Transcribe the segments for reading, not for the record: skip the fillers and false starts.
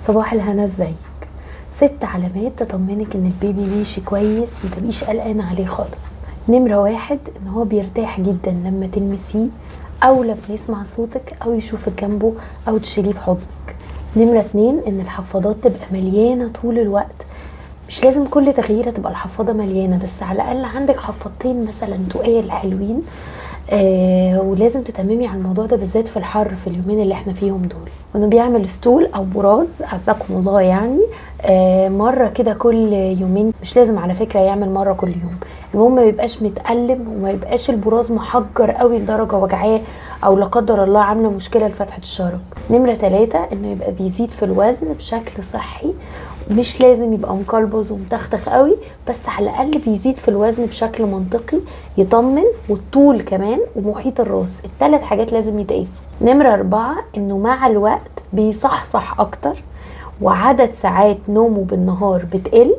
صباح الهنا. ازيك؟ 6 علامات تطمنك ان البيبي ماشي كويس، ما تبقيش قلقانة عليه خالص. نمره 1، ان هو بيرتاح جدا لما تلمسيه او لما يسمع صوتك او يشوفك جنبه او تشيليه في حضنك. نمره 2، ان الحفاضات تبقى مليانة طول الوقت، مش لازم كل تغييره تبقى الحفاضه مليانة، بس على الاقل عندك حفاضتين مثلا تقال حلوين. ولازم تتممي على الموضوع ده بالذات في الحر في اليومين اللي احنا فيهم دول. وانه بيعمل stool او براز عزكم الله، مرة كده كل يومين، مش لازم على فكرة يعمل مرة كل يوم، المهم ما يبقاش متألم وما يبقاش البراز محجر قوي لدرجة وجعاه او لا قدر الله عامله مشكلة لفتحه الشرج. نمره 3، انه يبقى بيزيد في الوزن بشكل صحي، مش لازم يبقى مقلبز ومتختخ قوي، بس على الاقل بيزيد في الوزن بشكل منطقي يطمن، والطول كمان ومحيط الراس، الثلاث حاجات لازم يتقاسوا. نمره 4، انه مع الوقت بيصحصح اكتر، وعدد ساعات نومه بالنهار بتقل،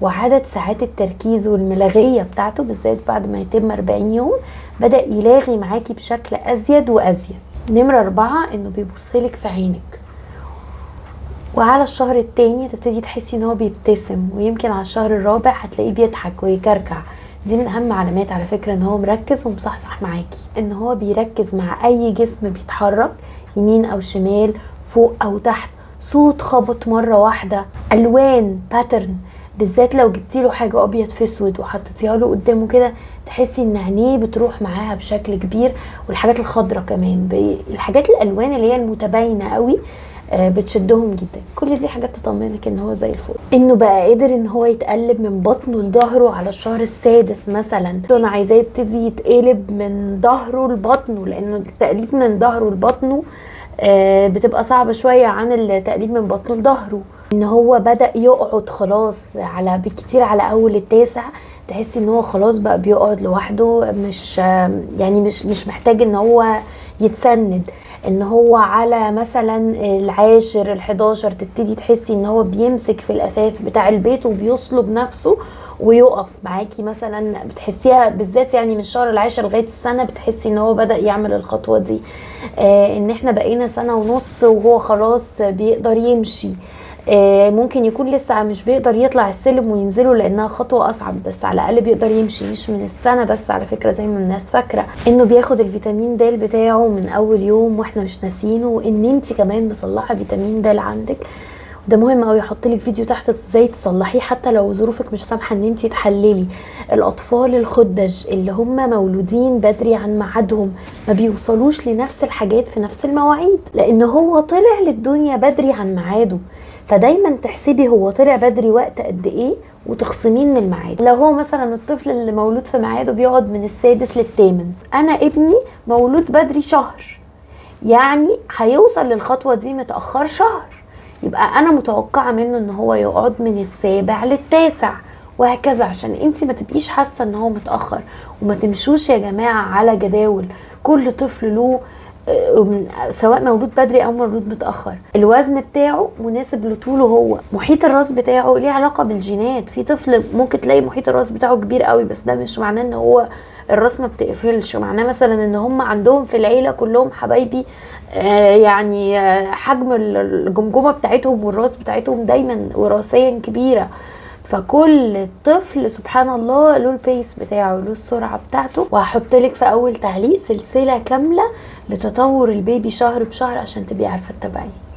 وعدد ساعات التركيز والملاغية بتاعته بالذات بعد ما يتم 40 يوم بدأ يلاغي معاكي بشكل أزيد وأزيد. نمرة 4، انه بيبصلك في عينك، وعلى الشهر التاني تبتدي تحسي ان هو بيبتسم، ويمكن على الشهر الرابع هتلاقيه بيضحك ويكركع. دي من اهم علامات على فكرة ان هو مركز ومصحصح معاكي، ان هو بيركز مع اي جسم بيتحرك يمين او شمال، فوق او تحت، صوت خبط مرة واحدة، الوان، pattern، بالذات لو جبتي له حاجة ابيض في اسود وحطيتيها له قدامه كده تحسي ان عينيه بتروح معاها بشكل كبير. والحاجات الخضراء كمان، الحاجات الالوان اللي هي المتباينة قوي، بتشدهم جدا. كل دي حاجات تطمنك ان هو زي الفل. انه بقى قادر ان هو يتقلب من بطنه لظهره على الشهر السادس مثلا، انا عايزاه يبتدي يتقلب من ظهره لبطنه، لانه التقليب من ظهره لبطنه، بتبقى صعبة شوية عن التقليب من بطنه لظهره. ان هو بدأ يقعد خلاص على بكتير على اول التاسع، تحسي ان هو خلاص بقى بيقعد لوحده، مش محتاج ان هو يتسند. ان هو على مثلا 10 11 تبتدي تحسي ان هو بيمسك في الاثاث بتاع البيت وبيصلب نفسه ويقف معاكي مثلا، بتحسيها بالذات من الشهر 10 لغاية السنة بتحسي ان هو بدا يعمل الخطوة دي. ان احنا بقينا سنة ونص وهو خلاص بيقدر يمشي، ممكن يكون لسه مش بيقدر يطلع السلم وينزله لانها خطوة اصعب، بس على الاقل بيقدر يمشي، مش من السنة بس على فكرة زي ما الناس فاكره. انه بياخد الفيتامين د بتاعه من اول يوم واحنا مش ناسينه، وان انت كمان مصلحة فيتامين د عندك، ده مهم قوي. احط لك فيديو تحت ازاي تصلحيه حتى لو ظروفك مش سامحه ان انت تحللي. الاطفال الخدج اللي هم مولودين بدري عن ميعادهم ما بيوصلوش لنفس الحاجات في نفس المواعيد، لان هو طلع للدنيا بدري عن ميعاده، فدايما تحسبي هو طلع بدري وقت قد ايه وتخصميه من الميعاد. لو هو مثلا الطفل اللي مولود في ميعاده بيقعد من 6 لل8، انا ابني مولود بدري شهر، يعني هيوصل للخطوة دي متاخر شهر، يبقى انا متوقعه منه ان هو يقعد من 7 لل9 وهكذا، عشان انت ما تبقيش حاسه ان هو متاخر. وما تمشوش يا جماعة على جداول، كل طفل له، سواء مولود بدري او مولود متاخر، الوزن بتاعه مناسب لطوله، هو محيط الراس بتاعه ليه علاقة بالجينات. في طفل ممكن تلاقي محيط الراس بتاعه كبير قوي، بس ده مش معناه ان هو الراس ما بتقفلش، معناه مثلا ان هم عندهم في العيلة كلهم حبايبي، حجم الجمجمة بتاعتهم والراس بتاعتهم دايما وراثيا كبيرة. فكل طفل سبحان الله له البيس بتاعه، له السرعة بتاعته. وهحط لك في اول تعليق سلسلة كاملة لتطور البيبي شهر بشهر عشان تبقي عارفه تتابعيه.